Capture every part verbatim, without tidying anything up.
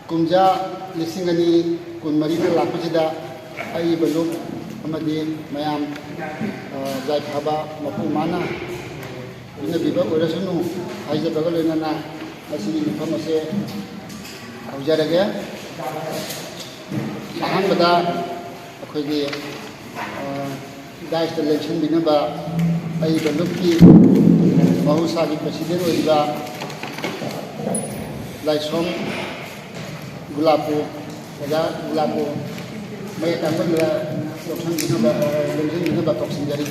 ꯀꯨꯝꯖꯥ ꯂꯤꯁꯤꯡ ꯑꯅꯤ ꯀꯨꯟꯃꯔꯤꯗ ꯂꯥꯛꯄꯁꯤꯗ ꯑꯏꯕ ꯂꯨꯞ ꯑꯃꯗꯤ ꯃꯌꯥꯝ, ꯑ, ꯌꯥꯏꯐꯕ ꯃꯄꯨꯡ ꯃꯥꯅ ꯄꯤꯅꯕꯤꯕ ꯑꯣꯏꯔꯁꯅꯨ ꯍꯥꯏꯖꯕꯒ ꯂꯣꯏꯅꯅ ꯉꯁꯤꯒꯤ ꯃꯤꯐꯝ ꯑꯁꯦ ꯍꯧꯖꯔꯒꯦ꯫ ꯑꯍꯥꯟꯕꯗ ꯑꯩꯈꯣꯏꯒꯤ, ꯑ, ꯗꯥꯏꯁꯇ ꯂꯦꯡꯁꯤꯟꯕꯤꯅꯕ ꯑꯏꯕ ꯂꯨꯞꯀꯤ ꯃꯍꯧꯁꯥꯒꯤ ꯄ꯭ꯔꯁꯤꯗꯦꯟ ꯑꯣꯏꯔꯤꯕ ꯂꯥꯏꯁ꯭ꯔꯣꯝ ꯒꯨꯂꯥꯞꯄꯨ, ꯑꯣꯖꯥ ꯒꯨꯂꯥꯞꯄꯨ ꯃꯌꯦꯛ ꯇꯥꯡꯕꯗ ꯂꯧꯁꯤꯟꯕꯤꯅꯕ, ꯑ, ꯂꯦꯡꯁꯤꯟꯕꯤꯅꯕ ꯀꯧꯁꯤꯟꯖꯔꯤ꯫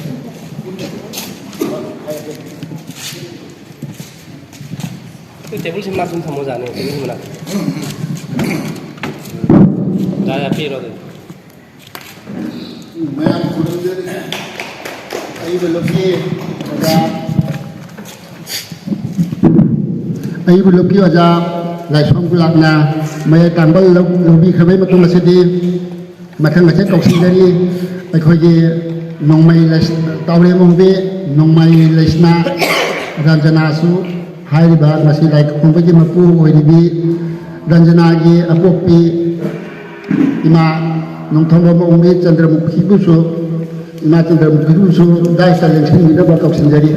ꯑꯩꯈꯣꯏ ꯇꯦꯕꯜꯁꯤ ꯃꯥ ꯁꯨꯝ ꯊꯝꯃꯣ, ꯑꯣꯖꯥꯅꯦ, ꯇꯦꯕꯜꯁꯤ ꯃꯅꯥꯛꯇ꯫ ꯑꯣꯖꯥ, ꯌꯥ ꯄꯤꯔꯣ ꯑꯗꯨꯗꯤ꯫ ꯃꯌꯥꯝ ꯈꯨꯔꯨꯝꯖꯔꯤ꯫ ꯑꯏꯕ ꯂꯨꯞꯀꯤ ꯑꯣꯖꯥ, ꯑꯏꯕ ꯂꯨꯞꯀꯤ ꯑꯣꯖꯥ ꯂꯥꯏꯁ꯭ꯔꯣꯝ ꯒꯨꯂꯥꯞꯅ ꯃꯌꯦꯛ ꯇꯥꯡꯕ ꯂꯧ-, ꯂꯧꯕꯤꯈ꯭ꯔꯕꯩ ꯃꯇꯨꯡ ꯑꯁꯤꯗꯤ ꯃꯊꯪ ꯑꯁꯤ ꯀꯧꯁꯤꯟꯖꯔꯤ꯫ ꯑꯩꯈꯣꯏꯒꯤ ꯅꯣꯡꯃꯩ ꯂꯩꯁ-, ꯇꯥꯎꯔꯦꯝ ꯑꯣꯡꯕꯤ ꯅꯣꯡꯃꯩ ꯂꯩꯁꯅꯥ ꯔꯟꯖꯅꯥꯁꯨ ꯍꯥꯏꯔꯤꯕ ꯉꯁꯤ ꯂꯥꯏ ꯈꯨꯔꯨꯝꯕꯒꯤ ꯃꯄꯨ ꯑꯣꯏꯔꯤꯕꯤ ꯔꯟꯖꯅꯥꯒꯤ ꯑꯄꯣꯛꯄꯤ ꯏꯃꯥ ꯅꯣꯡꯊꯣꯝꯕꯝ ꯑꯣꯡꯕꯤ ꯆꯟꯗ꯭ꯔꯃꯨꯈꯤꯕꯨꯁꯨ, ꯏꯃꯥ ꯆꯟꯗ꯭ꯔꯃꯨꯈꯤꯕꯨꯁꯨ ꯗꯥꯏꯁꯇ ꯂꯦꯡꯁꯤꯟꯕꯤꯅꯕ ꯀꯧꯁꯤꯟꯖꯔꯤ꯫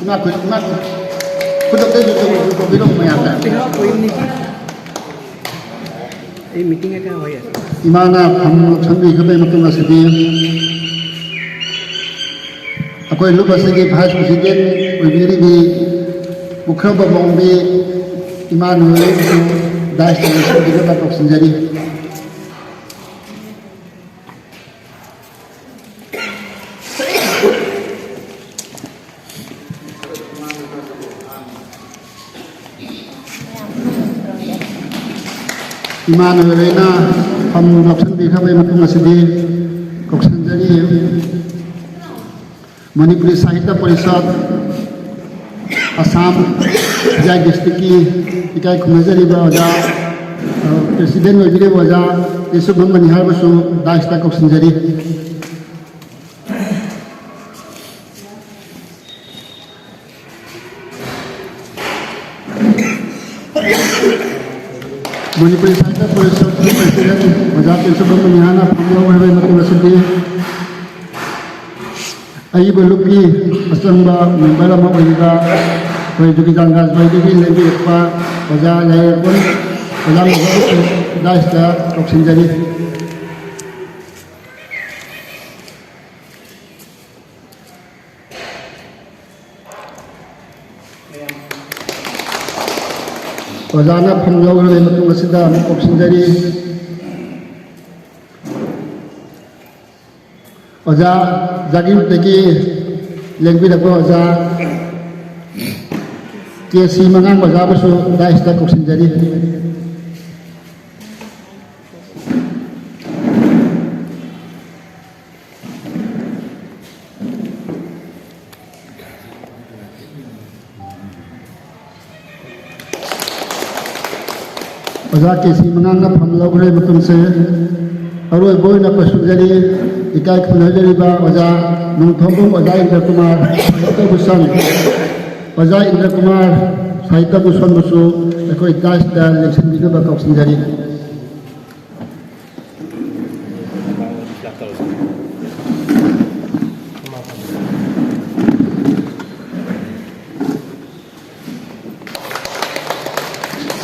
ꯏꯃꯥ ꯈꯨ-, ꯏꯃꯥ ꯈꯨ-, ꯈꯨꯗꯛꯇ ꯌꯨꯇꯨꯕ ꯇꯧꯕꯤꯔꯝꯃꯨ ꯃꯌꯥꯝꯗ꯫ ꯑꯩ ꯃꯤꯇꯤꯡ ꯑꯃ ꯍꯣꯏ꯫ ꯏꯃꯥꯅ ꯐꯝ ꯂꯧꯁꯟꯕꯤꯈ꯭ꯔꯕꯩ ꯃꯇꯨꯡ ꯑꯁꯤꯗꯤ ꯑꯩꯈꯣꯏ ꯂꯨꯞ ꯑꯁꯤꯒꯤ ꯚꯥꯏꯁ ꯄ꯭ꯔꯁꯤꯗꯦꯟ ꯑꯣꯏꯕꯤꯔꯤꯕꯤ ꯄꯨꯈ꯭ꯔꯝꯕꯝ ꯑꯣꯡꯕꯤ ꯏꯃꯥꯅꯨꯑꯦꯜꯕꯨꯁꯨ ꯗꯥꯏꯁꯇ ꯂꯦꯡꯁꯤꯟꯕꯤꯅꯕ ꯀꯧꯁꯤꯟꯖꯔꯤ꯫ ꯏꯃꯥꯟꯅꯕ ꯂꯣꯏꯅ ꯐꯝ ꯂꯧꯁꯤꯟꯕꯤꯈ꯭ꯔꯕꯒꯤ ꯃꯇꯨꯡ ꯑꯁꯤꯗꯤ ꯀꯧꯁꯤꯟꯖꯔꯤ꯫ ꯃꯅꯤꯄꯨꯔꯤ ꯁꯥꯍꯤꯇ꯭ꯌ ꯄꯔꯤꯁꯠ ꯑꯁꯥꯝ ꯈꯨꯔꯥꯏ ꯗꯤꯁꯇ꯭ꯔꯤꯛꯀꯤ ꯏꯀꯥꯏ ꯈꯨꯝꯅꯖꯔꯤꯕ ꯑꯣꯖꯥ, ꯑ, ꯄ꯭ꯔꯦꯁꯤꯗꯦꯟ ꯑꯣꯏꯕꯤꯔꯤꯕ ꯑꯣꯖꯥ ꯀꯦꯁꯕ ꯃꯅꯤꯍꯥꯔꯕꯨꯁꯨ ꯗꯥꯏꯁꯇ ꯀꯧꯁꯤꯟꯖꯔꯤ꯫ ꯃꯅꯤꯄꯨꯔꯤ ꯁꯥꯍꯤꯇ꯭ꯌ ꯄꯔꯤꯁꯠꯀꯤ ꯄ꯭ꯔꯦꯁꯤꯗꯦꯟ ꯑꯣꯖꯥ ꯀꯦꯁꯕ ꯃꯅꯤꯍꯥꯔꯅ ꯐꯝ ꯂꯧꯈ꯭ꯔꯕꯒꯤ ꯃꯇꯨꯡ ꯑꯁꯤꯗꯤ ꯑꯏꯕ ꯂꯨꯞꯀꯤ ꯑꯆꯪꯕ ꯃꯦꯝꯕꯔ ꯑꯃ ꯑꯣꯏꯔꯤꯕ ꯑꯩꯈꯣꯏ ꯖꯨꯒꯤꯗꯥꯟ ꯔꯥꯖꯚꯥꯏꯗꯒꯤ ꯂꯦꯡꯕꯤꯔꯛꯄ ꯑꯣꯖꯥ ꯌꯥꯏꯔꯦꯝꯕꯝ ꯑꯣꯖꯥ ꯃꯦꯝꯕꯔ ꯗꯥꯏꯁꯇ ꯀꯧꯁꯤꯟꯖꯔꯤ꯫ ꯑꯣꯖꯥꯅ ꯐꯝ ꯂꯧꯔꯕ ꯃꯇꯨꯡ ꯑꯁꯤꯗ ꯑꯃꯨꯛ ꯀꯧꯁꯤꯟꯖꯔꯤ꯫ ꯑꯣꯖꯥ ꯖꯥꯒꯤꯔꯣꯠꯇꯒꯤ ꯂꯦꯡꯕꯤꯔꯛꯄ ꯑꯣꯖꯥ ꯀꯦ ꯁꯤ ꯃꯉꯥꯡ ꯑꯣꯖꯥꯕꯨꯁꯨ ꯗꯥꯏꯁꯇ ꯀꯧꯁꯤꯟꯖꯔꯤ꯫ ꯑꯣꯖꯥ ꯀꯦ ꯁꯤ ꯃꯉꯥꯡꯅ ꯐꯝ ꯂꯧꯈ꯭ꯔꯦ ꯃꯇꯨꯡꯁꯦ ꯑꯔꯣꯏꯕ ꯑꯣꯏꯅ ꯀꯣꯏꯁꯟꯖꯔꯤ ꯏꯀꯥꯏ ꯈꯨꯝꯅꯖꯔꯤꯕ ꯑꯣꯖꯥ ꯅꯣꯡꯊꯣꯝꯕꯝ ꯑꯣꯖꯥ ꯏꯟꯗ꯭ꯔ ꯀꯨꯃꯥꯔ ꯁꯥꯍꯤꯇ꯭ꯌ ꯚꯨꯁꯟ꯫ ꯑꯣꯖꯥ ꯏꯟꯗ꯭ꯔ ꯀꯨꯃꯥꯔ ꯁꯥꯍꯤꯇ꯭ꯌ ꯚꯨꯁꯟꯕꯨꯁꯨ ꯑꯩꯈꯣꯏ ꯗꯥꯏꯁꯇ ꯂꯦꯡꯁꯤꯟꯕꯤꯅꯕ ꯀꯧꯁꯤꯟꯖꯔꯤ꯫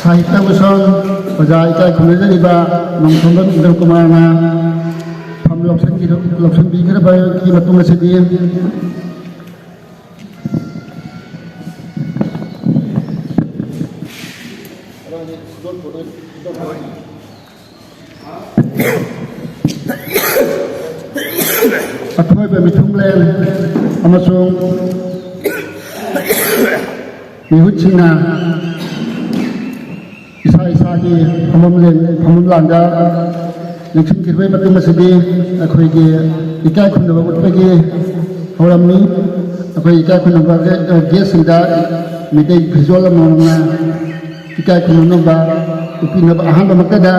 ꯁꯥꯍꯤꯇ꯭ꯌ ꯚꯨꯁꯟ ꯑꯣꯖꯥ ꯏꯀꯥꯏ ꯈꯨꯝꯅꯖꯔꯤꯕ ꯅꯣꯡꯊꯣꯝꯕꯝ ꯏꯟꯗ꯭ꯔ ꯀꯨꯃꯥꯔꯅ ꯐꯝ ꯂꯧꯁꯤꯟꯕꯤꯔ-, ꯂꯧꯁꯤꯟꯕꯤꯈ꯭ꯔꯕꯒꯤ ꯃꯇꯨꯡ ꯑꯁꯤꯗꯤ ꯑꯊꯣꯏꯕ ꯃꯤꯊꯨꯡꯂꯦꯟ ꯑꯃꯁꯨꯡ ꯃꯤꯍꯨꯠꯁꯤꯡꯅ ꯏꯁꯥ ꯏꯁꯥꯒꯤ ꯐꯝꯐꯝ ꯂꯦꯡ-, ꯐꯝꯐꯝ ꯂꯥꯡꯗ ꯂꯦꯡꯁꯤꯟꯈꯤꯕꯒꯤ ꯃꯇꯨꯡ ꯑꯁꯤꯗꯤ ꯑꯩꯈꯣꯏꯒꯤ ꯏꯀꯥꯏ ꯈꯨꯝꯅꯕ ꯎꯠꯄꯒꯤ ꯊꯧꯔꯝꯅꯤ꯫ ꯑꯩꯈꯣꯏ ꯏꯀꯥꯏ ꯈꯨꯝꯅꯕ ꯒꯦ-, ꯒꯦꯁꯁꯤꯡꯗ ꯃꯩꯇꯩ ꯐꯤꯖꯣꯜ ꯑꯃꯃꯝꯅ ꯏꯀꯥꯏ ꯈꯨꯝꯅꯅꯕ ꯎꯠꯄꯤꯅꯕ ꯑꯍꯥꯟꯕꯃꯛꯇꯗ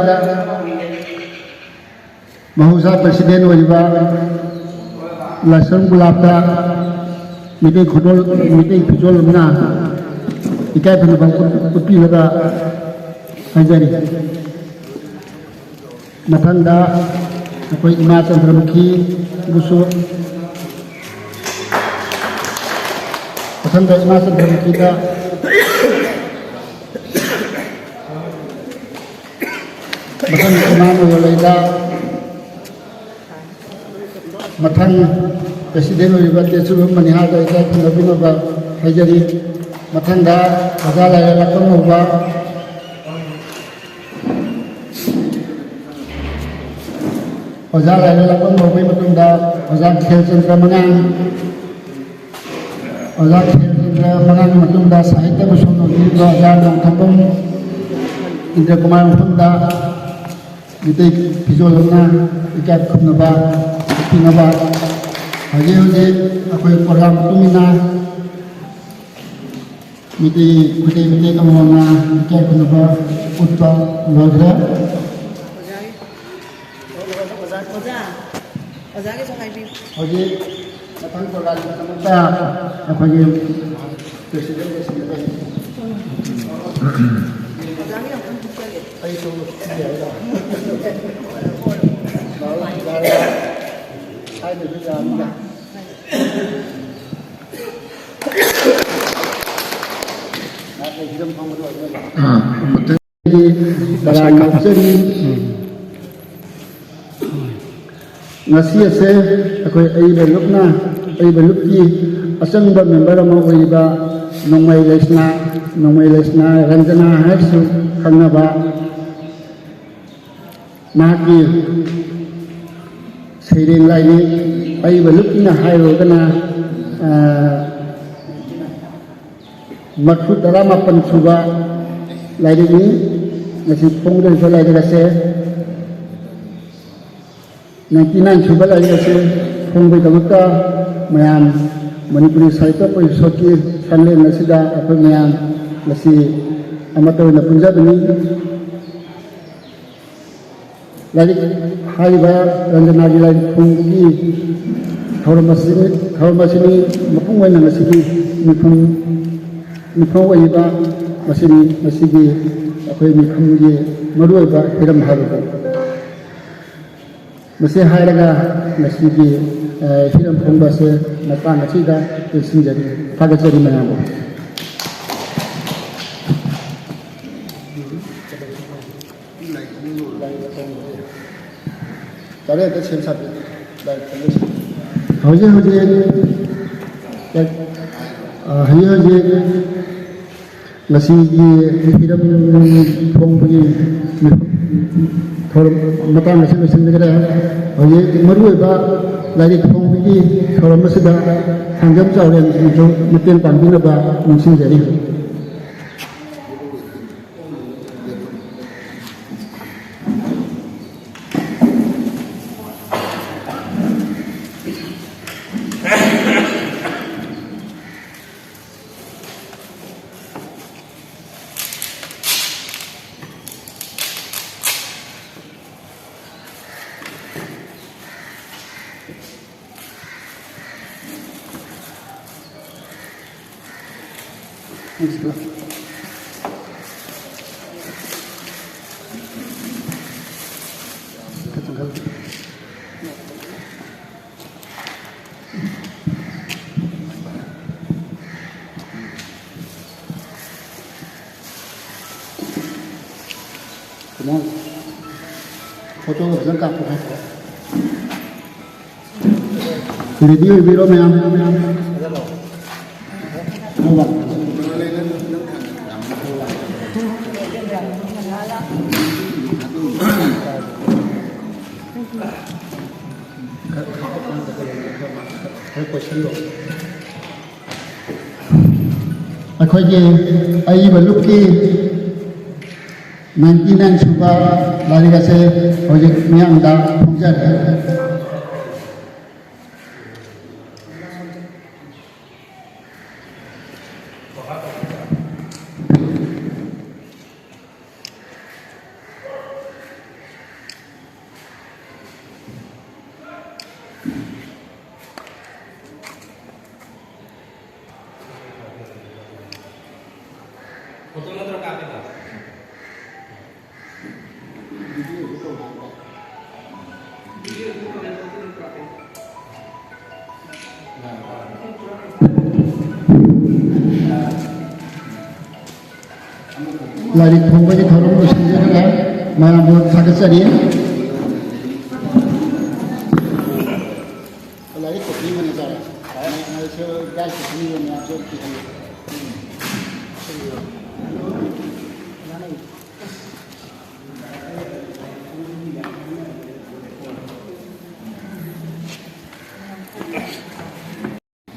ꯃꯍꯧꯁꯥ ꯄ꯭ꯔꯁꯤꯗꯦꯟ ꯑꯣꯏꯔꯤꯕ ꯂꯥꯏꯁ꯭ꯔꯝ ꯒꯨꯂꯥꯞꯇ ꯃꯩꯇꯩ ꯈꯨꯗꯣꯜ, ꯃꯩꯇꯩ ꯐꯤꯖꯣꯜ ꯑꯃꯅ ꯏꯀꯥꯏ ꯈꯨꯝꯅꯕ ꯎꯠꯄꯤꯅꯕ ꯍꯥꯏꯖꯔꯤ꯫ ꯃꯊꯪꯗ ꯑꯩꯈꯣꯏ ꯏꯃꯥ ꯆꯟꯗ꯭ꯔꯃꯨꯈꯤꯕꯨꯁꯨ, ꯃꯊꯪꯗ ꯏꯃꯥ ꯆꯟꯗ꯭ꯔꯃꯨꯈꯤꯗ ꯃꯊꯪ ꯏꯃꯥ ꯅꯣꯡꯉꯥꯜꯂꯩꯗ, ꯃꯊꯪ ꯄ꯭ꯔꯁꯤꯗꯦꯟ ꯑꯣꯏꯔꯤꯕ ꯇꯦꯆꯨꯔꯣꯝ ꯃꯅꯤꯍꯥꯗ ꯏꯀꯥꯏ ꯈꯨꯝꯅꯕꯤꯅꯕ ꯍꯥꯏꯖꯔꯤ꯫ ꯃꯊꯪꯗ ꯑꯣꯖꯥ ꯂꯥꯏꯔꯦꯟ ꯂꯥꯛꯄꯝ ꯍꯧꯕ, ꯑꯣꯖꯥ ꯂꯥꯏꯔꯦꯟ ꯂꯥꯛꯄꯝ ꯍꯧꯕꯒꯤ ꯃꯇꯨꯡꯗ ꯑꯣꯖꯥ ꯈꯦꯜꯆꯟꯗ꯭ꯔ ꯃꯉꯥꯡ, ꯑꯣꯖꯥ ꯈꯦꯜꯆꯟꯗ꯭ꯔ ꯃꯉꯥꯡꯒꯤ ꯃꯇꯨꯡꯗ ꯁꯥꯍꯤꯇ꯭ꯌ ꯚꯨꯁꯟ ꯑꯣꯏꯕꯤꯔꯤꯕ ꯑꯣꯖꯥ ꯅꯣꯡꯊꯣꯝꯕꯝ ꯏꯟꯗ꯭ꯔ ꯀꯨꯃꯥꯔ ꯃꯐꯝꯗ ꯃꯤꯇꯩ ꯐꯤꯖꯣꯜ ꯑꯃꯅ ꯏꯀꯥꯏ ꯈꯨꯝꯅꯕ ꯎꯠꯄꯤꯅꯕ ꯍꯧꯖꯤꯛ ꯍꯧꯖꯤꯛ ꯑꯩꯈꯣꯏ ꯄ꯭ꯔꯣꯒ꯭ꯔꯥꯝ ꯃꯇꯨꯡ ꯏꯟꯅ ꯃꯤꯇꯩ ꯈꯨꯗꯩ ꯃꯤꯇꯩ ꯑꯃꯃꯝꯅ ꯏꯀꯥꯏ ꯈꯨꯝꯅꯕ ꯎꯠꯄ ꯂꯣꯏꯈ꯭ꯔꯦ꯫ ꯑꯣꯖꯥ, ꯑꯣꯖꯥꯒꯤꯁꯨ ꯍꯥꯏꯕꯤꯌꯨ꯫ ꯍꯧꯖꯤꯛ ꯃꯊꯪ ꯄ꯭ꯔꯣꯒ꯭ꯔꯥꯝꯒꯤꯗꯃꯛꯇ ꯑꯩꯈꯣꯏꯒꯤ ꯄ꯭ꯔꯦꯁꯤꯗꯦꯟ ꯂꯣꯏꯁꯤꯟꯒꯗꯕꯅꯤ꯫ ꯑꯣꯖꯥꯒꯤ ꯑꯃꯨꯛꯇꯪ ꯊꯣꯛꯆꯒꯦ꯫ ꯑꯩꯁꯨ ꯊꯣꯛꯆꯒꯦ ꯍꯥꯏꯔꯣ? ꯂꯥꯛꯑꯣ, ꯂꯥꯛꯑꯣ꯫ ꯍꯥꯏꯗ꯭ꯔꯁꯨ ꯌꯥꯅꯤꯗ꯫ ꯉꯥꯏꯍꯥꯛ ꯂꯩ, ꯍꯤꯔꯝ ꯐꯝꯕꯗ ꯑꯣꯏꯅꯕ꯫ ꯑꯥ, ꯃꯊꯪ ꯇꯔꯥ ꯉꯥꯛꯆꯔꯤ꯫ ꯎꯝ꯫ ꯉꯁꯤ ꯑꯁꯦ ꯑꯩꯈꯣꯏ ꯑꯏꯕ ꯂꯨꯞꯅ, ꯑꯏꯕ ꯂꯨꯞꯀꯤ ꯑꯆꯪꯕ ꯃꯦꯝꯕꯔ ꯑꯃ ꯑꯣꯏꯔꯤꯕ ꯅꯣꯡꯃꯩ ꯂꯩꯁꯅꯥ, ꯅꯣꯡꯃꯩ ꯂꯩꯁꯅꯥ ꯔꯟꯖꯅꯥ ꯍꯥꯏꯔꯁꯨ ꯈꯪꯅꯕ, ꯃꯍꯥꯛꯀꯤ ꯁꯩꯔꯦꯡ ꯂꯥꯏꯔꯤꯛ ꯑꯏꯕ ꯂꯨꯞꯅ ꯍꯥꯏꯔꯨꯔꯒꯅ, ꯑ, ꯃꯔꯐꯨ ꯇꯔꯥꯃꯥꯄꯟ ꯁꯨꯕ ꯂꯥꯏꯔꯤꯛꯅꯤ꯫ ꯉꯁꯤ ꯐꯣꯡꯒꯗꯧꯔꯤꯕ ꯂꯥꯏꯔꯤꯛ ꯑꯁꯦ ninety nine ꯁꯨꯕ ꯂꯥꯏꯔꯤꯛ ꯑꯁꯤ ꯐꯣꯡꯕꯒꯤꯗꯃꯛꯇ ꯃꯌꯥꯝ ꯃꯅꯤꯄꯨꯔꯤ ꯁꯥꯍꯤꯇ꯭ꯌ ꯄꯔꯤꯁꯠꯀꯤ ꯁꯪꯂꯦꯟ ꯑꯁꯤꯗ ꯑꯩꯈꯣꯏ ꯃꯌꯥꯝ ꯉꯁꯤ ꯑꯃꯠꯇ ꯑꯣꯏꯅ ꯄꯨꯟꯖꯕꯅꯤ꯫ ꯂꯥꯏꯔꯤꯛ ꯍꯥꯏꯔꯤꯕ ꯔꯟꯖꯅꯥꯒꯤ ꯂꯥꯏꯔꯤꯛ ꯐꯣꯡꯕꯒꯤ ꯊꯧꯔꯝ ꯑꯁꯤꯅꯤ, ꯊꯧꯔꯝ ꯑꯁꯤꯅꯤ ꯃꯄꯨꯡ ꯑꯣꯏꯅ ꯉꯁꯤꯒꯤ ꯃꯤꯐꯝ, ꯃꯤꯐꯝ ꯑꯣꯏꯔꯤꯕ ꯃꯁꯤꯅꯤ, ꯉꯁꯤꯒꯤ ꯑꯩꯈꯣꯏ ꯃꯤꯐꯝꯒꯤ ꯃꯔꯨꯑꯣꯏꯕ ꯍꯤꯔꯝ ꯍꯥꯏꯕꯗꯨ꯫ ꯃꯁꯤ ꯍꯥꯏꯔꯒ ꯉꯁꯤꯒꯤ, ꯑ, ꯍꯤꯔꯝ ꯐꯣꯡꯕ ꯑꯁꯤ ꯃꯇꯥꯡ ꯑꯁꯤꯗ ꯂꯣꯏꯁꯤꯟꯖꯔꯤ꯫ ꯊꯥꯒꯠꯆꯔꯤ ꯃꯌꯥꯝꯕꯨ꯫ ꯌꯥꯔꯦ, ꯑꯝꯇ ꯁꯦꯝ ꯁꯥꯕꯤꯌꯨ꯫ ꯍꯧꯖꯤꯛ ꯍꯧꯖꯤꯛ, ꯑ, ꯍꯧꯖꯤꯛ ꯍꯧꯖꯤꯛ ꯉꯁꯤꯒꯤ ꯍꯤꯔꯝ ꯐꯣꯡꯕꯒꯤ ꯊꯧꯔꯝ ꯃꯇꯥꯡ ꯑꯁꯤ ꯂꯣꯏꯁꯤꯟꯖꯈ꯭ꯔꯦ꯫ ꯍꯧꯖꯤꯛ ꯃꯔꯨꯑꯣꯏꯕ ꯂꯥꯏꯔꯤꯛ ꯐꯣꯡꯕꯒꯤ ꯊꯧꯔꯝ ꯑꯁꯤꯗ ꯊꯥꯡꯖꯝ ꯆꯥꯎꯔꯦꯟꯁꯤꯡꯁꯨ ꯃꯇꯦꯡ ꯄꯥꯡꯕꯤꯅꯕ ꯅꯤꯡꯁꯤꯡꯖꯔꯤ꯫ ꯀꯩꯅꯣ, ꯐꯣꯇꯣꯒ ꯐꯖꯅ ꯀꯥꯞꯄꯣ ꯍꯥꯏꯀꯣ꯫ ꯔꯦꯗꯤ ꯑꯣꯏꯕꯤꯔꯣ ꯃꯌꯥꯝ꯫ ꯑꯩꯈꯣꯏꯒꯤ ꯑꯏꯕ ꯂꯨꯞꯀꯤ ꯅꯥꯏꯟꯇꯤ ꯅꯥꯏꯟ ꯁꯨꯕ ꯂꯥꯏꯔꯤꯛ ꯑꯁꯦ ꯍꯧꯖꯤꯛ ꯃꯤꯌꯥꯝꯗ ꯐꯣꯡꯖꯔꯤ꯫ ꯂꯥꯏꯔꯤꯛ ꯐꯣꯡꯕꯒꯤ ꯊꯧꯔꯝ ꯂꯣꯏꯁꯤꯟꯖꯈ꯭ꯔꯦ꯫ ꯃꯌꯥꯝꯕꯨ ꯊꯥꯒꯠꯆꯔꯤ꯫ ꯂꯥꯏꯔꯤꯛ ꯀꯣꯄꯤ ꯑꯃꯅꯦ ꯁꯥꯔ꯫ ꯃꯌꯥꯝꯅꯁꯨ ꯒꯥꯏꯗ ꯄꯤꯕꯤꯕ ꯃꯌꯥꯝꯁꯨ ꯄꯤꯍꯜꯂꯤ꯫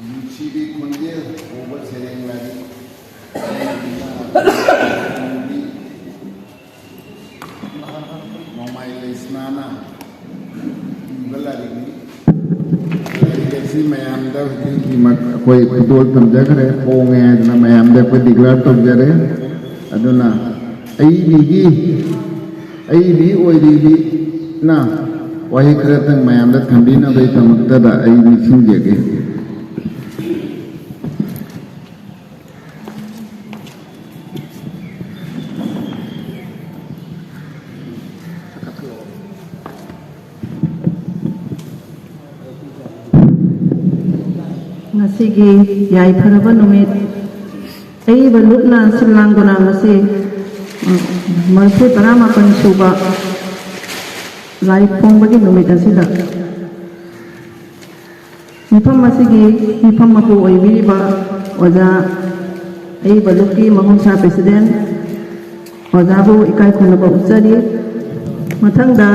ꯅꯨꯡꯁꯤꯕꯤ ꯈꯣꯟꯖꯦꯜ ꯍꯧꯕ ꯁꯩꯔꯦꯡ ꯂꯥꯏꯔꯤꯛ꯫ ꯅꯣꯡꯃꯥꯏ ꯂꯩꯁꯅꯥꯅ ꯏꯕ ꯂꯥꯏꯔꯤꯛꯅꯤ꯫ ꯂꯥꯏꯔꯤꯛ ꯑꯁꯤ ꯃꯌꯥꯝꯗ ꯍꯧꯖꯤꯛ ꯍꯧꯖꯤꯛꯃꯛ ꯑꯩꯈꯣꯏ ꯈꯨꯗꯣꯜ ꯇꯝꯖꯈ꯭ꯔꯦ, ꯐꯣꯡꯉꯦ ꯍꯥꯏꯗꯅ ꯃꯌꯥꯝꯗ ꯑꯩꯈꯣꯏ ꯗꯤꯀ꯭ꯂꯦꯌꯔ ꯇꯧꯖꯔꯦ꯫ ꯑꯗꯨꯅ ꯑꯏꯕꯤꯒꯤ, ꯑꯏꯕꯤ ꯑꯣꯏꯔꯤꯕꯤꯅ ꯋꯥꯍꯩ ꯈꯔꯇꯪ ꯃꯌꯥꯝꯗ ꯊꯝꯕꯤꯅꯕꯒꯤꯗꯃꯛꯇꯗ ꯑꯩ ꯅꯤꯡꯁꯤꯡꯖꯒꯦ꯫ ꯉꯁꯤꯒꯤ ꯌꯥꯏꯐꯔꯕ ꯅꯨꯃꯤꯠ, ꯑꯏꯕ ꯂꯨꯞꯅ ꯁꯤꯜ ꯂꯥꯡꯗꯨꯅ ꯉꯁꯤ, ꯑ, ꯃꯔꯤꯐꯨ ꯇꯔꯥꯃꯥꯄꯟ ꯁꯨꯕ ꯂꯥꯏꯔꯤꯛ ꯐꯣꯡꯕꯒꯤ ꯅꯨꯃꯤꯠ ꯑꯁꯤꯗ ꯃꯤꯐꯝ ꯑꯁꯤꯒꯤ ꯃꯤꯐꯝ ꯃꯄꯨ ꯑꯣꯏꯕꯤꯔꯤꯕ ꯑꯣꯖꯥ ꯑꯏꯕ ꯂꯨꯞꯀꯤ ꯃꯍꯧꯁꯥ ꯄ꯭ꯔꯦꯁꯤꯗꯦꯟ ꯑꯣꯖꯥꯕꯨ ꯏꯀꯥꯏ ꯈꯨꯝꯅꯕ ꯎꯠꯆꯔꯤ꯫ ꯃꯊꯪꯗ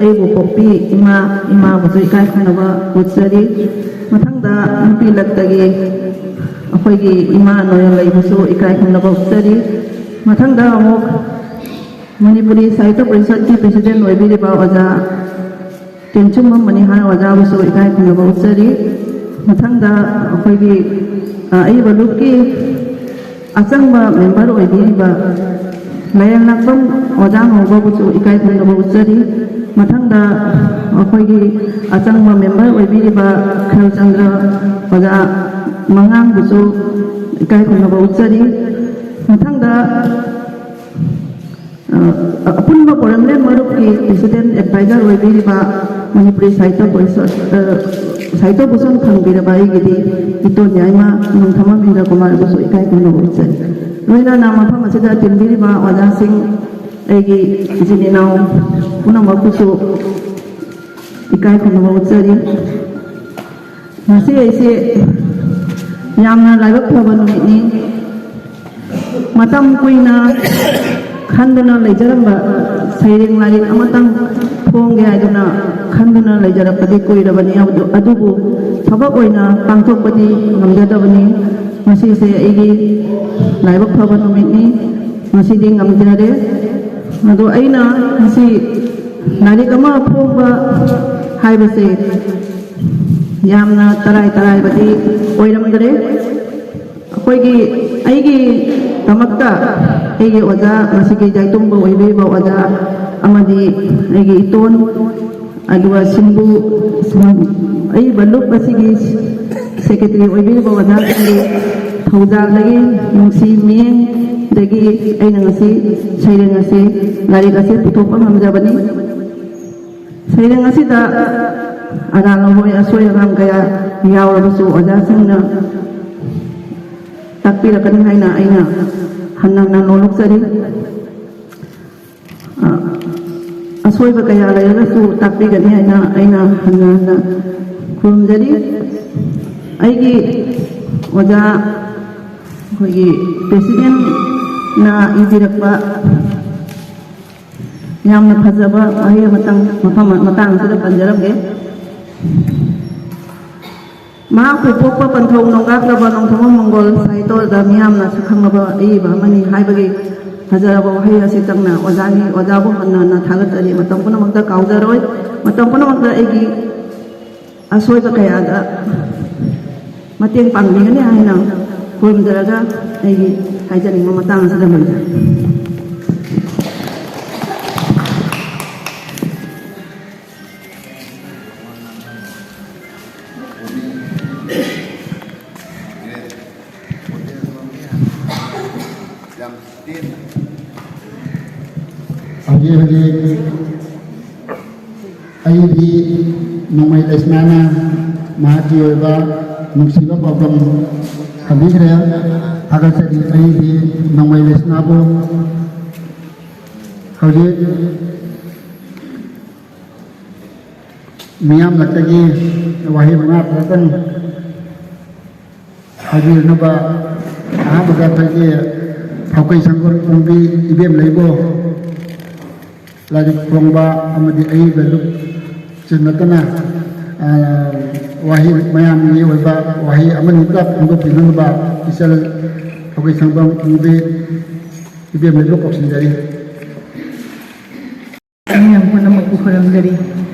ꯑꯩꯕꯨ ꯄꯣꯛꯄꯤ ꯏꯃꯥ, ꯏꯃꯥꯕꯨꯁꯨ ꯏꯀꯥꯏ ꯈꯨꯝꯅꯕ ꯎꯠꯆꯔꯤ꯫ ꯃꯊꯪꯗ ꯅꯨꯄꯤ ꯂꯛꯇꯒꯤ ꯑꯩꯈꯣꯏꯒꯤ ꯏꯃꯥ ꯅꯣꯌꯜ ꯂꯩꯕꯨꯁꯨ ꯏꯀꯥꯏ ꯈꯨꯝꯅꯕ ꯎꯠꯆꯔꯤ꯫ ꯃꯊꯪꯗ ꯑꯃꯨꯛ ꯃꯅꯤꯄꯨꯔꯤ ꯁꯥꯍꯤꯇ꯭ꯌ ꯄꯔꯤꯁꯠꯀꯤ ꯄ꯭ꯔꯦꯁꯤꯗꯦꯟ ꯑꯣꯏꯕꯤꯔꯤꯕ ꯑꯣꯖꯥ ꯇꯦꯟꯆꯨꯝꯕꯝ ꯃꯅꯤꯍꯥꯔ ꯑꯣꯖꯥꯕꯨꯁꯨ ꯏꯀꯥꯏ ꯈꯨꯝꯅꯕ ꯎꯠꯆꯔꯤ꯫ ꯃꯊꯪꯗ ꯑꯩꯈꯣꯏꯒꯤ, ꯑ, ꯑꯏꯕ ꯂꯨꯞꯀꯤ ꯑꯆꯪꯕ ꯃꯦꯝꯕꯔ ꯑꯣꯏꯕꯤꯔꯤꯕ ꯂꯥꯏꯔꯦꯝꯅꯥꯛꯄꯝ ꯑꯣꯖꯥ ꯉꯧꯕꯕꯨꯁꯨ ꯏꯀꯥꯏ ꯈꯨꯝꯅꯕ ꯎꯠꯆꯔꯤ꯫ ꯃꯊꯪꯗ ꯑꯩꯈꯣꯏꯒꯤ ꯑꯆꯪꯕ ꯃꯦꯝꯕꯔ ꯑꯣꯏꯕꯤꯔꯤꯕ ꯈꯦꯜꯆꯟꯗ꯭ꯔ ꯑꯣꯖꯥ ꯃꯉꯥꯡꯕꯨꯁꯨ ꯏꯀꯥꯏ ꯈꯨꯝꯅꯕ ꯎꯠꯆꯔꯤ꯫ ꯃꯊꯪꯗ ꯑ, ꯑꯄꯨꯟꯕ ꯄꯣꯔꯝꯂꯦꯟ ꯃꯔꯨꯞꯀꯤ ꯄ꯭ꯔꯦꯁꯤꯗꯦꯟ ꯑꯦꯗꯚꯥꯏꯖꯔ ꯑꯣꯏꯕꯤꯔꯤꯕ ꯃꯅꯤꯄꯨꯔꯤ ꯁꯥꯍꯤꯇ꯭ꯌ ꯄꯔꯤꯁꯠ, ꯑ, ꯁꯥꯍꯤꯇ꯭ꯌ ꯚꯨꯁꯟ ꯐꯪꯕꯤꯔꯕ ꯑꯩꯒꯤꯗꯤ ꯏꯇꯣꯟ ꯌꯥꯏꯃ ꯅꯣꯡꯊꯃꯝ ꯏꯟꯗ꯭ꯔ ꯀꯨꯃꯥꯔꯕꯨꯁꯨ ꯏꯀꯥꯏ ꯈꯨꯝꯅꯕ ꯎꯠꯆꯔꯤ꯫ ꯂꯣꯏꯅꯅ ꯃꯐꯝ ꯑꯁꯤꯗ ꯇꯤꯟꯕꯤꯔꯤꯕ ꯑꯣꯖꯥꯁꯤꯡ, ꯑꯩꯒꯤ ꯏꯆꯤꯟ ꯏꯅꯥꯎ ꯄꯨꯝꯅꯃꯛꯄꯨꯁꯨ ꯏꯀꯥꯏ ꯈꯨꯝꯅꯕ ꯎꯠꯆꯔꯤ꯫ ꯉꯁꯤ ꯑꯩꯁꯦ ꯌꯥꯝꯅ ꯂꯥꯏꯕꯛ ꯐꯕ ꯅꯨꯃꯤꯠꯅꯤ꯫ ꯃꯇꯝ ꯀꯨꯏꯅ ꯈꯟꯗꯨꯅ ꯂꯩꯖꯔꯝꯕ ꯁꯩꯔꯦꯡ ꯂꯥꯏꯔꯤꯛ ꯑꯃꯇꯪ ꯐꯣꯡꯒꯦ ꯍꯥꯏꯗꯨꯅ ꯈꯟꯗꯨꯅ ꯂꯩꯖꯔꯛꯄꯗꯤ ꯀꯨꯏꯔꯕꯅꯤ, ꯑꯗꯨ-, ꯑꯗꯨꯕꯨ ꯊꯕꯛ ꯑꯣꯏꯅ ꯄꯥꯡꯊꯣꯛꯄꯗꯤ ꯉꯝꯖꯗꯕꯅꯤ꯫ ꯉꯁꯤꯁꯦ ꯑꯩꯒꯤ ꯂꯥꯏꯕꯛ ꯐꯕ ꯅꯨꯃꯤꯠꯅꯤ, ꯉꯁꯤꯗꯤ ꯉꯝꯖꯔꯦ꯫ ꯑꯗꯣ ꯑꯩꯅ ꯉꯁꯤ ꯂꯥꯏꯔꯤꯛ ꯑꯃ ꯐꯣꯡꯕ ꯍꯥꯏꯕꯁꯦ ꯌꯥꯝꯅ ꯇꯔꯥꯏ ꯇꯔꯥꯏꯕꯗꯤ ꯑꯣꯏꯔꯝꯗ꯭ꯔꯦ꯫ ꯑꯩꯈꯣꯏꯒꯤ, ꯑꯩꯒꯤꯗꯃꯛꯇ ꯑꯩꯒꯤ ꯑꯣꯖꯥ ꯉꯁꯤꯒꯤ ꯌꯥꯏꯇꯣꯡꯕ ꯑꯣꯏꯕꯤꯔꯤꯕ ꯑꯣꯖꯥ ꯑꯃꯗꯤ ꯑꯩꯒꯤ ꯏꯇꯣꯟ, ꯑꯗꯨꯒ ꯁꯤꯝꯕꯨ, ꯑꯏꯕ ꯂꯨꯞ ꯑꯁꯤꯒꯤ ꯁꯦꯀ꯭ꯔꯦꯇꯔꯤ ꯑꯣꯏꯕꯤꯔꯤꯕ ꯑꯣꯖꯥꯁꯤꯡꯒꯤ ꯊꯧꯖꯥꯜꯗꯒꯤ, ꯅꯨꯡꯁꯤ ꯃꯤꯠꯌꯦꯡꯗꯒꯤ ꯑꯩꯅ ꯉꯁꯤ ꯁꯩꯔꯦꯡ ꯑꯁꯤ, ꯂꯥꯏꯔꯤꯛ ꯑꯁꯤ ꯄꯨꯊꯣꯛꯄ ꯉꯝꯖꯕꯅꯤ꯫ ꯁꯩꯔꯦꯡ ꯑꯁꯤꯗ ꯑꯔꯥꯟ ꯑꯍꯣꯏ, ꯑꯁꯣꯏ ꯑꯉꯥꯝ ꯀꯌꯥ ꯌꯥꯎꯔꯕꯁꯨ ꯑꯣꯖꯥꯁꯤꯡꯅ ꯇꯥꯛꯄꯤꯔꯛꯀꯅꯤ ꯍꯥꯏꯅ ꯑꯩꯅ ꯍꯟꯅ ꯍꯟꯅ ꯅꯣꯂꯨꯛꯆꯔꯤ꯫ ꯑ, ꯑꯁꯣꯏꯕ ꯀꯌꯥ ꯂꯩꯔꯒꯁꯨ ꯇꯥꯛꯄꯤꯒꯅꯤ ꯍꯥꯏꯅ ꯑꯩꯅ ꯍꯟꯅ ꯍꯟꯅ ꯈꯨꯔꯨꯝꯖꯔꯤ꯫ ꯑꯩꯒꯤ ꯑꯣꯖꯥ, ꯑꯩꯈꯣꯏꯒꯤ ꯄ꯭ꯔꯦꯁꯤꯗꯦꯟꯅ ꯏꯕꯤꯔꯛꯄ ꯌꯥꯝꯅ ꯐꯖꯕ ꯋꯥꯍꯩ ꯑꯃꯇꯪ ꯃꯐꯝ, ꯃꯇꯥꯡ ꯑꯁꯤꯗ ꯄꯟꯖꯔꯝꯒꯦ꯫ ꯃꯍꯥꯛꯄꯨ ꯄꯣꯛꯄ ꯄꯟꯊꯧ ꯅꯣꯡꯒꯥꯛꯂꯕ ꯅꯣꯡꯊꯃꯝ ꯃꯪꯒꯣꯜ ꯁꯥꯍꯤꯇ꯭ꯌꯗ ꯃꯤꯌꯥꯝꯅ ꯁꯛꯈꯪꯂꯕ ꯑꯏꯕ ꯑꯃꯅꯤ ꯍꯥꯏꯕꯒꯤ ꯐꯖꯔꯕ ꯋꯥꯍꯩ ꯑꯁꯤꯇꯪꯅ ꯑꯣꯖꯥꯒꯤ, ꯑꯣꯖꯥꯕꯨ ꯍꯟꯅ ꯍꯟꯅ ꯊꯥꯒꯠꯆꯔꯤ꯫ ꯃꯇꯝ ꯄꯨꯝꯅꯃꯛꯇ ꯀꯥꯎꯖꯔꯣꯏ꯫ ꯃꯇꯝ ꯄꯨꯝꯅꯃꯛꯇ ꯑꯩꯒꯤ ꯑꯁꯣꯏꯕ ꯀꯌꯥꯗ ꯃꯇꯦꯡ ꯄꯥꯡꯕꯤꯒꯅꯤ ꯍꯥꯏꯅ ꯈꯨꯔꯨꯝꯖꯔꯒ ꯑꯩꯒꯤ ꯍꯥꯏꯖꯅꯤꯡꯕ ꯃꯇꯥꯡ ꯑꯁꯤꯗ ꯂꯣꯏꯖꯔꯦ꯫ ꯍꯧꯖꯤꯛ ꯍꯧꯖꯤꯛ ꯑꯩꯗꯤ ꯅꯣꯡꯃꯩ ꯂꯩꯁꯅꯥꯅ ꯃꯍꯥꯛꯀꯤ ꯑꯣꯏꯕ ꯅꯨꯡꯁꯤꯕ ꯄꯥꯎꯗꯝ ꯊꯝꯕꯤꯈ꯭ꯔꯦ꯫ ꯊꯥꯒꯠꯆꯔꯤ꯫ ꯑꯩꯗꯤ ꯅꯣꯡꯃꯩ ꯂꯩꯁꯅꯥꯕꯨ ꯍꯧꯖꯤꯛ ꯃꯤꯌꯥꯝꯂꯛꯇꯒꯤ ꯋꯥꯍꯩ ꯃꯉꯥ ꯇꯔꯥꯇꯪ ꯍꯥꯏꯕꯤꯔꯅꯕ ꯑꯍꯥꯟꯕꯗ ꯑꯩꯈꯣꯏꯒꯤ ꯐꯧꯀꯩ ꯁꯪꯒꯣꯝ ꯄꯨꯡꯕꯤ ꯏꯕꯦꯝ ꯂꯩꯕꯨ ꯂꯥꯏꯔꯤꯛ ꯐꯣꯡꯕ ꯑꯃꯗꯤ ꯑꯏꯕ ꯂꯨꯞꯁꯤꯟ ꯅꯠꯇꯅ, ꯑ, ꯋꯥꯍꯩ ꯃꯌꯥꯝꯒꯤ ꯑꯣꯏꯕ ꯋꯥꯍꯩ ꯑꯃꯅꯤꯇ ꯐꯣꯡꯗꯣꯛꯄꯤꯅꯅꯕ ꯏꯆꯜ ꯐꯧꯀꯩ ꯁꯪꯒꯣꯝ ꯄꯨꯡꯕꯤ ꯏꯕꯦꯝ ꯂꯩꯕꯨ ꯀꯧꯁꯤꯟꯖꯔꯤ꯫ ꯃꯤꯌꯥꯝ ꯄꯨꯝꯅꯃꯛꯄꯨ ꯈꯨꯔꯨꯝꯖꯔꯤ꯫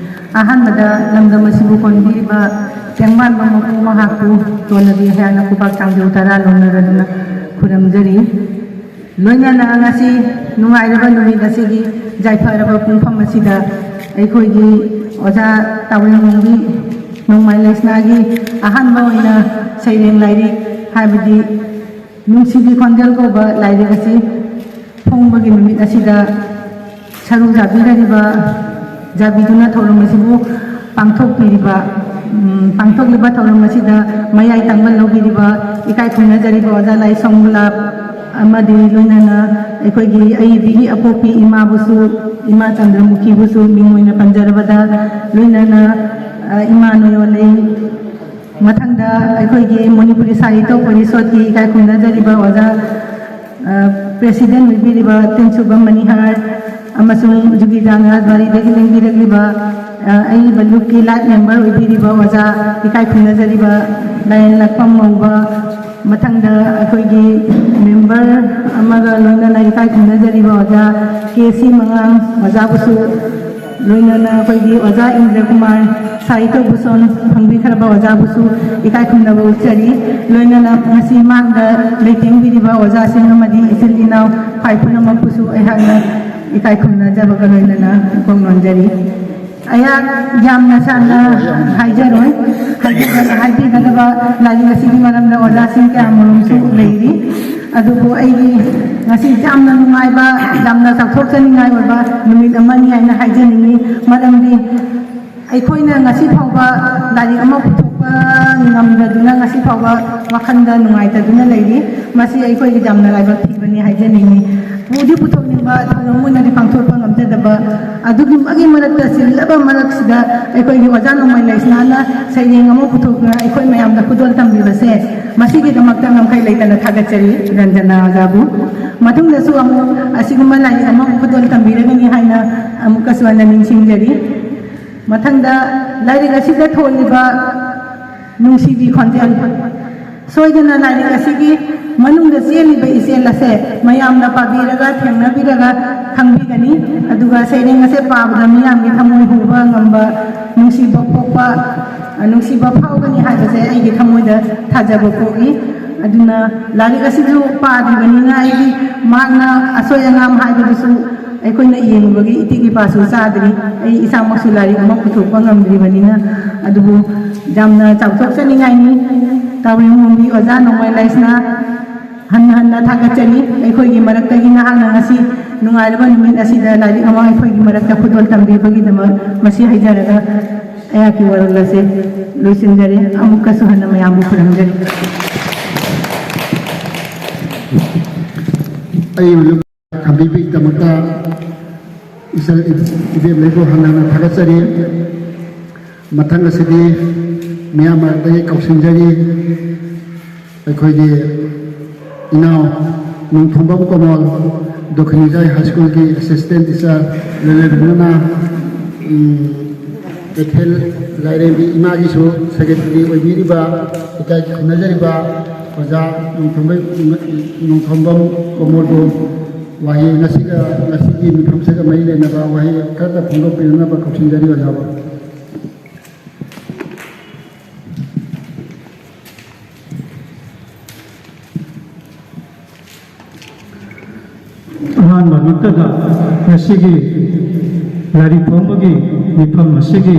ꯑꯍꯥꯟꯕꯗ ꯂꯝꯗꯝ ꯑꯁꯤꯕꯨ ꯀꯣꯟꯕꯤꯔꯤꯕ ꯇꯦꯡꯕꯥꯟꯕ ꯃꯄꯨ ꯃꯍꯥꯛꯄꯨ ꯇꯣꯟꯅꯕꯤ ꯍꯥꯏꯅ ꯈꯨꯕꯥꯛ ꯆꯥꯝꯖꯧ ꯇꯔꯥ ꯂꯧꯅꯔꯗꯨꯅ ꯈꯨꯔꯨꯝꯖꯔꯤ꯫ ꯂꯣꯏꯅꯅ ꯉꯁꯤ ꯅꯨꯡꯉꯥꯏꯔꯕ ꯅꯨꯃꯤꯠ ꯑꯁꯤꯒꯤ ꯌꯥꯏꯐꯔꯕ ꯄꯨꯡꯐꯝ ꯑꯁꯤꯗ ꯑꯩꯈꯣꯏꯒꯤ ꯑꯣꯖꯥ ꯇꯥꯋꯦꯡꯉꯣꯝꯕꯤ ꯅꯣꯡꯃꯥꯏ ꯂꯩꯁꯅꯥꯒꯤ ꯑꯍꯥꯟꯕ ꯑꯣꯏꯅ ꯁꯩꯔꯦꯡ ꯂꯥꯏꯔꯤꯛ ꯍꯥꯏꯕꯗꯤ ꯅꯨꯡꯁꯤꯕꯤ ꯈꯣꯟꯖꯦꯜ ꯀꯧꯕ ꯂꯥꯏꯔꯤꯛ ꯑꯁꯤ ꯐꯣꯡꯕꯒꯤ ꯅꯨꯃꯤꯠ ꯑꯁꯤꯗ ꯁꯔꯨꯛ ꯌꯥꯕꯤꯔꯤꯕ, ꯌꯥꯕꯤꯗꯨꯅ ꯊꯧꯔꯝ ꯑꯁꯤꯕꯨ ꯄꯥꯡꯊꯣꯛꯄꯤꯔꯤꯕ, ꯎꯝ, ꯄꯥꯡꯊꯣꯛꯂꯤꯕ ꯊꯧꯔꯝ ꯑꯁꯤꯗ ꯃꯌꯥꯏ ꯊꯪꯕ ꯂꯧꯕꯤꯔꯤꯕ ꯏꯀꯥꯏ ꯈꯨꯝꯅꯖꯔꯤꯕ ꯑꯣꯖꯥ ꯂꯥꯏꯁꯣꯝ ꯒꯨꯂꯥꯞ ꯑꯃꯗꯤ ꯂꯣꯏꯅꯅ ꯑꯩꯈꯣꯏꯒꯤ ꯑꯏꯕꯤꯒꯤ ꯑꯄꯣꯛꯄꯤ ꯏꯃꯥꯕꯨꯁꯨ, ꯏꯃꯥ ꯆꯟꯗ꯭ꯔꯃꯨꯈꯤꯕꯨꯁꯨ ꯃꯤꯡ ꯑꯣꯏꯅ ꯄꯟꯖꯔꯕꯗ, ꯂꯣꯏꯅꯅ, ꯑ, ꯏꯃꯥ ꯅꯣꯌꯣꯜꯂꯩ, ꯃꯊꯪꯗ ꯑꯩꯈꯣꯏꯒꯤ ꯃꯅꯤꯄꯨꯔꯤ ꯁꯥꯍꯤꯇ꯭ꯌ ꯄꯔꯤꯁꯣꯠꯀꯤ ꯏꯀꯥꯏ ꯈꯨꯝꯅꯖꯔꯤꯕ ꯑꯣꯖꯥ, ꯑ, ꯄ꯭ꯔꯦꯁꯤꯗꯦꯟ ꯑꯣꯏꯕꯤꯔꯤꯕ ꯇꯦꯟꯁꯨꯕꯝ ꯃꯅꯤꯍꯥꯔ ꯑꯃꯁꯨꯡ ꯖꯨꯒꯤꯗꯥꯡ ꯔꯥꯖꯕꯥꯔꯤꯗꯒꯤ ꯂꯦꯡꯕꯤꯔꯛꯂꯤꯕ, ꯑ, ꯑꯏꯕ ꯂꯨꯞꯀꯤ ꯂꯥꯏꯠ ꯃꯦꯝꯕꯔ ꯑꯣꯏꯕꯤꯔꯤꯕ ꯑꯣꯖꯥ ꯏꯀꯥꯏ ꯈꯨꯝꯅꯖꯔꯤꯕ ꯂꯥꯏꯔꯦꯟꯂꯛꯄꯝ ꯃꯧꯕ, ꯃꯊꯪꯗ ꯑꯩꯈꯣꯏꯒꯤ ꯃꯦꯝꯕꯔ ꯑꯃꯒ ꯂꯣꯏꯅꯅ ꯏꯀꯥꯏ ꯈꯨꯝꯅꯖꯔꯤꯕ ꯑꯣꯖꯥ ꯀꯦ ꯁꯤ ꯃꯉꯥꯡ ꯑꯣꯖꯥꯕꯨꯁꯨ, ꯂꯣꯏꯅꯅ ꯑꯩꯈꯣꯏꯒꯤ ꯑꯣꯖꯥ ꯏꯟꯗ꯭ꯔ ꯀꯨꯃꯥꯔ, ꯁꯥꯍꯤꯇ꯭ꯌ ꯚꯨꯁꯟ ꯐꯪꯕꯤꯈ꯭ꯔꯕ ꯑꯣꯖꯥꯕꯨꯁꯨ ꯏꯀꯥꯏ ꯈꯨꯝꯅꯕ ꯎꯠꯆꯔꯤ꯫ ꯂꯣꯏꯅꯅ ꯉꯁꯤ ꯃꯥꯡꯗ ꯂꯩꯇꯦꯡꯕꯤꯔꯤꯕ ꯑꯣꯖꯥꯁꯤꯡ ꯑꯃꯗꯤ ꯏꯆꯤꯜ ꯏꯅꯥꯎ ꯈ꯭ꯋꯥꯏ ꯄꯨꯝꯅꯃꯛꯄꯨꯁꯨ ꯑꯩꯍꯥꯛꯅ ꯏꯀꯥꯏ ꯈꯨꯝꯅꯖꯕꯒ ꯂꯣꯏꯅꯅ ꯏꯀꯣꯛ ꯅꯣꯟꯖꯔꯤ꯫ ꯑꯩꯍꯥꯛ ꯌꯥꯝꯅ ꯁꯥꯡꯅ ꯍꯥꯏꯖꯔꯣꯏ꯫ ꯍꯥꯏꯕꯤꯒꯗꯕ ꯂꯥꯏꯔꯤꯛ ꯑꯁꯤꯒꯤ ꯃꯔꯝꯗ ꯑꯣꯖꯥꯁꯤꯡ ꯀꯌꯥꯃꯔꯨꯝꯁꯨ ꯂꯩꯔꯤ꯫ ꯑꯗꯨꯕꯨ ꯑꯩꯒꯤ ꯉꯁꯤ ꯌꯥꯝꯅ ꯅꯨꯡꯉꯥꯏꯕ, ꯌꯥꯝꯅ ꯆꯥꯎꯊꯣꯛꯆꯅꯤꯡꯉꯥꯏ ꯑꯣꯏꯕ ꯅꯨꯃꯤꯠ ꯑꯃꯅꯤ ꯍꯥꯏꯅ ꯍꯥꯏꯖꯅꯤꯡꯏ꯫ ꯃꯔꯝꯗꯤ ꯑꯩꯈꯣꯏꯅ ꯉꯁꯤ ꯐꯥꯎꯕ ꯂꯥꯏꯔꯤꯛ ꯑꯃ ꯄꯨꯊꯣꯛꯄ ꯉꯝꯗꯗꯨꯅ, ꯉꯁꯤ ꯐꯥꯎꯕ ꯋꯥꯈꯜꯗ ꯅꯨꯡꯉꯥꯏꯇꯗꯨꯅ ꯂꯩꯔꯤ꯫ ꯃꯁꯤ ꯑꯩꯈꯣꯏꯒꯤ ꯌꯥꯝꯅ ꯂꯥꯏꯕꯛ ꯊꯤꯕꯅꯤ ꯍꯥꯏꯖꯅꯤꯡꯏ꯫ ꯄꯨꯗꯤ ꯄꯨꯊꯣꯛꯅꯤꯡꯕ, ꯊꯧꯔꯝ ꯑꯣꯏꯅꯗꯤ ꯄꯥꯡꯊꯣꯛꯄ ꯉꯝꯖꯗꯕ, ꯑꯗꯨꯒꯤ ꯃꯔꯛꯇ, ꯆꯤꯜꯂꯕ ꯃꯔꯛꯁꯤꯗ ꯑꯩꯈꯣꯏꯒꯤ ꯑꯣꯖꯥ ꯅꯣꯡꯃꯩ ꯂꯩꯁꯅꯥꯅ ꯁꯩꯔꯦꯡ ꯑꯃ ꯄꯨꯊꯣꯛꯇꯨꯅ ꯑꯩꯈꯣꯏ ꯃꯌꯥꯝꯗ ꯈꯨꯗꯣꯜ ꯇꯝꯕꯤꯕꯁꯦ, ꯃꯁꯤꯒꯤꯗꯃꯛꯇ ꯉꯝꯈꯩ ꯂꯩꯇꯅ ꯊꯥꯒꯠꯆꯔꯤ ꯔꯟꯖꯅꯥ ꯑꯣꯖꯥꯕꯨ꯫ ꯃꯇꯨꯡꯗꯁꯨ ꯑꯃꯨꯛ ꯑꯁꯤꯒꯨꯝꯕ ꯂꯥꯏꯔꯤꯛ ꯑꯃ ꯈꯨꯗꯣꯜ ꯇꯝꯕꯤꯔꯒꯅꯤ ꯍꯥꯏꯅ ꯑꯃꯨꯛꯀꯁꯨ ꯍꯟꯅ ꯅꯤꯡꯁꯤꯡꯖꯔꯤ꯫ ꯃꯊꯪꯗ ꯂꯥꯏꯔꯤꯛ ꯑꯁꯤꯗ ꯊꯣꯜꯂꯤꯕ ꯅꯨꯡꯁꯤꯕꯤ ꯈꯣꯟꯖꯦꯜ, ꯁꯣꯏꯗꯅ ꯂꯥꯏꯔꯤꯛ ꯑꯁꯤꯒꯤ ꯃꯅꯨꯡꯗ ꯆꯦꯜꯂꯤꯕ ꯏꯆꯦꯜ ꯑꯁꯦ ꯃꯌꯥꯝꯅ ꯄꯥꯕꯤꯔꯒ, ꯊꯦꯡꯅꯕꯤꯔꯒ ꯈꯪꯕꯤꯒꯅꯤ꯫ ꯑꯗꯨꯒ ꯁꯩꯔꯦꯡ ꯑꯁꯦ ꯄꯥꯕꯗ ꯃꯤꯌꯥꯝꯒꯤ ꯊꯃꯣꯏ ꯍꯨꯕ ꯉꯝꯕ, ꯅꯨꯡꯁꯤꯕ ꯄꯣꯛꯄ, ꯅꯨꯡꯁꯤꯕ ꯐꯥꯎꯒꯅꯤ ꯍꯥꯏꯕꯁꯦ ꯑꯩꯒꯤ ꯊꯃꯣꯏꯗ ꯊꯥꯖꯕ ꯄꯣꯛꯏ꯫ ꯑꯗꯨꯅ ꯂꯥꯏꯔꯤꯛ ꯑꯁꯤꯁꯨ ꯄꯥꯗ꯭ꯔꯤꯕꯅꯤꯅ ꯑꯩꯒꯤ ꯃꯍꯥꯛꯅ ꯑꯁꯣꯏ ꯑꯉꯥꯝ ꯍꯥꯏꯕꯗꯨꯁꯨ ꯑꯩꯈꯣꯏꯅ ꯌꯦꯡꯕꯒꯤ ꯏꯇꯤꯛ ꯏꯄꯥꯁꯨ ꯆꯥꯗ꯭ꯔꯤ꯫ ꯑꯩ ꯏꯁꯥꯃꯛꯁꯨ ꯂꯥꯏꯔꯤꯛ ꯑꯃ ꯄꯨꯊꯣꯛꯄ ꯉꯝꯗ꯭ꯔꯤꯕꯅꯤꯅ꯫ ꯑꯗꯨꯕꯨ ꯌꯥꯝꯅ ꯆꯥꯎꯊꯣꯛꯆꯅꯤꯡꯉꯥꯏꯅꯤ꯫ ꯇꯥꯎꯔꯦꯝꯍꯣꯡꯕꯤ ꯑꯣꯖꯥ ꯅꯣꯡꯃꯩ ꯂꯩꯁꯅꯥ, ꯍꯟꯅ ꯍꯟꯅ ꯊꯥꯒꯠꯆꯔꯤ꯫ ꯑꯩꯈꯣꯏꯒꯤ ꯃꯔꯛꯇꯒꯤ ꯅꯍꯥꯛꯅ ꯉꯁꯤ ꯅꯨꯡꯉꯥꯏꯔꯕ ꯅꯨꯃꯤꯠ ꯑꯁꯤꯗ ꯂꯥꯏꯔꯤꯛ ꯑꯃ ꯑꯩꯈꯣꯏꯒꯤ ꯃꯔꯛꯇ ꯈꯨꯗꯣꯜ ꯇꯝꯕꯤꯕꯒꯤꯗꯃꯛ ꯃꯁꯤ ꯍꯥꯏꯖꯔꯒ ꯑꯩꯍꯥꯛꯀꯤ ꯋꯥꯔꯣꯜ ꯑꯁꯤ ꯂꯣꯏꯁꯤꯟꯖꯔꯦ꯫ ꯑꯃꯨꯛꯀꯁꯨ ꯍꯟꯅ ꯃꯌꯥꯝꯕꯨ ꯈꯨꯔꯨꯝꯖꯔꯤ꯫ ꯑꯩ ꯈꯝꯕꯤꯕꯒꯤꯗꯃꯛꯇ ꯏꯆꯜ ꯏꯕꯦꯝ ꯂꯩꯕꯨ ꯍꯟꯅ ꯍꯟꯅ ꯊꯥꯒꯠꯆꯔꯤ꯫ ꯃꯊꯪ ꯑꯁꯤꯗꯤ ꯃꯤꯌꯥꯝ ꯃꯔꯛꯇꯒꯤ ꯀꯧꯁꯤꯟꯖꯔꯤ꯫ ꯑꯩꯈꯣꯏꯒꯤ ꯏꯅꯥꯎ ꯅꯣꯡꯊꯣꯝꯕꯝ ꯀꯃꯜ, ꯗꯈꯤꯅꯤꯖꯥꯏ ꯍꯥꯏ ꯁ꯭ꯀꯨꯜꯒꯤ ꯑꯦꯁꯤꯁꯇꯦꯟ ꯇꯤꯆꯔ, ꯂꯣꯏꯅꯕꯤꯅ, ꯎꯝ, ꯀꯩꯊꯦꯜ ꯂꯥꯏꯔꯦꯝꯕꯤ ꯏꯃꯥꯒꯤꯁꯨ ꯁꯦꯀ꯭ꯔꯦꯇꯔꯤ ꯑꯣꯏꯕꯤꯔꯤꯕ, ꯏꯀꯥꯏ ꯈꯨꯝꯅꯖꯔꯤꯕ ꯑꯣꯖꯥ ꯅꯣꯡꯊꯣꯝꯕꯩ-, ꯅꯣꯡꯊꯣꯝꯕꯝ ꯀꯣꯃꯣꯗꯣ ꯋꯥꯍꯩ ꯉꯁꯤꯒ, ꯉꯁꯤꯒꯤ ꯃꯤꯐꯝꯁꯤꯒ ꯃꯔꯤ ꯂꯩꯅꯕ ꯋꯥꯍꯩ ꯈꯔꯇ ꯐꯣꯡꯗꯣꯛꯄꯤꯅꯅꯕ ꯀꯧꯁꯤꯟꯖꯔꯤ ꯑꯣꯖꯥꯕꯨ꯫ ꯑꯍꯥꯟꯕꯃꯛꯇꯗ ꯉꯁꯤꯒꯤ ꯂꯥꯏꯔꯤꯛ ꯐꯣꯡꯕꯒꯤ ꯃꯤꯐꯝ ꯑꯁꯤꯒꯤ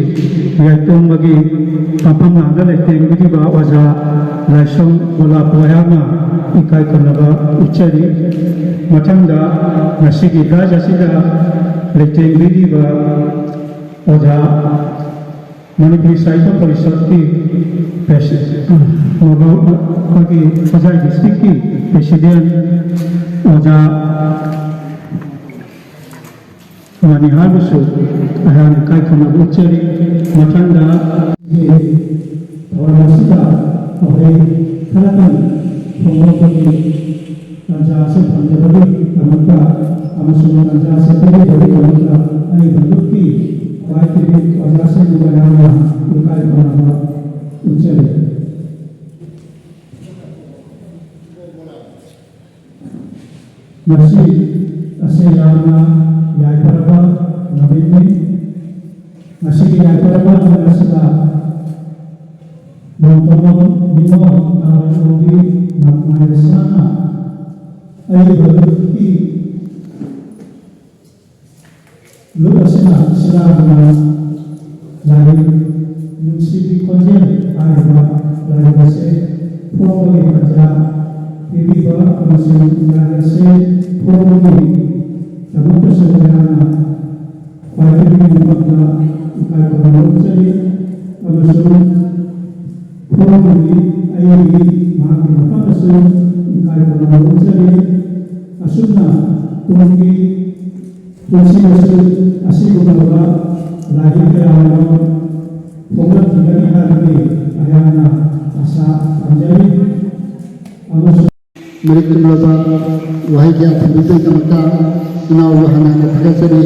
ꯌꯥꯏꯇꯣꯡꯕꯒꯤ ꯃꯐꯝ ꯂꯥꯡꯗ ꯂꯩꯇꯦꯡꯕꯤꯔꯤꯕ ꯑꯣꯖꯥ ꯂꯥꯏꯁ꯭ꯔꯝ ꯒꯣꯂꯥꯞꯄꯨ ꯑꯩꯍꯥꯛꯅ ꯏꯀꯥꯏ ꯈꯨꯝꯅꯕ ꯎꯠꯆꯔꯤ꯫ ꯃꯊꯪꯗ ꯉꯁꯤꯒꯤ ꯗꯥꯏꯁ ꯑꯁꯤꯗ ꯂꯩꯇꯦꯡꯕꯤꯔꯤꯕ ꯑꯣꯖꯥ ꯃꯅꯤꯄꯨꯔꯤ ꯁꯥꯍꯤꯇ꯭ꯌ ꯄꯔꯤꯁꯠꯀꯤ ꯄ꯭ꯔꯦꯁꯤ-, ꯑꯩꯈꯣꯏꯒꯤ ꯍꯣꯖꯥꯏ ꯗꯤꯁꯇ꯭ꯔꯤꯛꯀꯤ ꯄ꯭ꯔꯦꯁꯤꯗꯦꯟ ꯑꯣꯖꯥ ꯃꯅꯤꯍꯥꯔꯕꯨꯁꯨ ꯑꯩꯍꯥꯛꯅ ꯏꯀꯥꯏ ꯈꯨꯝꯅꯕ ꯎꯠꯆꯔꯤ꯫ ꯃꯊꯪꯗ ꯊꯧꯔꯝ ꯑꯁꯤꯗ ꯋꯥꯍꯩ ꯈꯔꯇꯪ ꯐꯣꯡꯗꯣꯛꯄꯒꯤ ꯇꯥꯟꯖꯥ ꯑꯁꯤ ꯐꯪꯖꯕꯒꯤꯗꯃꯛꯇ ꯑꯃꯁꯨꯡ ꯇꯥꯟꯖꯥ ꯑꯁꯤ ꯄꯤꯕꯤꯕꯒꯤꯗꯃꯛꯇ ꯑꯩ ꯃꯔꯨꯞꯀꯤ ꯈ꯭ꯋꯥꯏꯗꯒꯤ ꯑꯣꯖꯥꯁꯤꯡꯕꯨ ꯑꯩꯍꯥꯛꯅ ꯏꯀꯥꯏ ꯈꯨꯝꯅꯕ ꯎꯠꯆꯔꯤ꯫ ꯉꯁꯤ ꯑꯁꯤ ꯌꯥꯝꯅ ꯌꯥꯏꯐꯔꯕ ꯅꯨꯃꯤꯠꯅꯤ꯫ ꯉꯁꯤꯒꯤ ꯌꯥꯏꯐꯔꯕ ꯅꯨꯃꯤꯠ ꯑꯁꯤꯗ ꯅꯣꯡꯊꯣꯝꯕꯝ ꯅꯤꯉꯣꯜ ꯅꯥꯎꯔꯦꯝꯕꯝꯒꯤ ꯅꯣꯡꯃꯥꯏ ꯃꯁꯥꯅ ꯑꯏꯕ ꯂꯨꯞꯀꯤ ꯂꯨꯞ ꯑꯁꯤꯅ ꯁꯤꯔꯥꯕꯅ ꯂꯥꯏꯔꯤꯛ ꯅꯨꯡꯁꯤꯕꯤ ꯈꯣꯟꯖꯦꯜ ꯍꯥꯏꯔꯤꯕ ꯂꯥꯏꯔꯤꯛ ꯑꯁꯤ ꯐꯣꯡꯕꯒꯤ ꯇꯥꯟꯖꯥ ꯄꯤꯕꯤꯕ ꯑꯃꯁꯨꯡ ꯂꯥꯏꯔꯤꯛ ꯑꯁꯤ ꯐꯣꯡꯕꯒꯤꯗꯃꯛꯇꯁꯨ ꯑꯩꯍꯥꯛꯅ ꯈ꯭ꯋꯥꯏꯗꯒꯤ ꯃꯐꯝꯗ ꯏꯀꯥꯏ ꯈꯨꯝꯅꯕ ꯎꯠꯆꯔꯤ ꯑꯃꯁꯨꯡ ꯐꯣꯡꯕꯒꯤ ꯑꯩꯒꯤ ꯃꯍꯥꯛꯀꯤ ꯃꯐꯝꯗꯁꯨ ꯏꯀꯥꯏ ꯈꯨꯝꯅꯕ ꯎꯠꯆꯔꯤ꯫ ꯑꯁꯨꯝꯅ ꯇꯨꯡꯒꯤ ꯄꯨꯟꯁꯤꯗꯁꯨ ꯑꯁꯤꯒꯨꯝꯂꯕ ꯂꯥꯏꯔꯤꯛ ꯀꯌꯥ ꯑꯃ ꯐꯣꯡꯂꯛꯈꯤꯒꯅꯤ ꯍꯥꯏꯕꯒꯤ ꯑꯩꯍꯥꯛꯅ ꯑꯥꯁꯥ ꯊꯝꯖꯔꯤ ꯑꯃꯁꯨꯡ ꯃꯔꯤꯛ ꯆꯨꯝꯂꯕ ꯋꯥꯍꯩ ꯀꯌꯥ ꯊꯝꯕꯤꯕꯒꯤꯗꯃꯛꯇ ꯏꯅꯥꯎꯕꯨ ꯍꯟꯅ ꯍꯟꯅ ꯊꯥꯒꯠꯆꯔꯤ꯫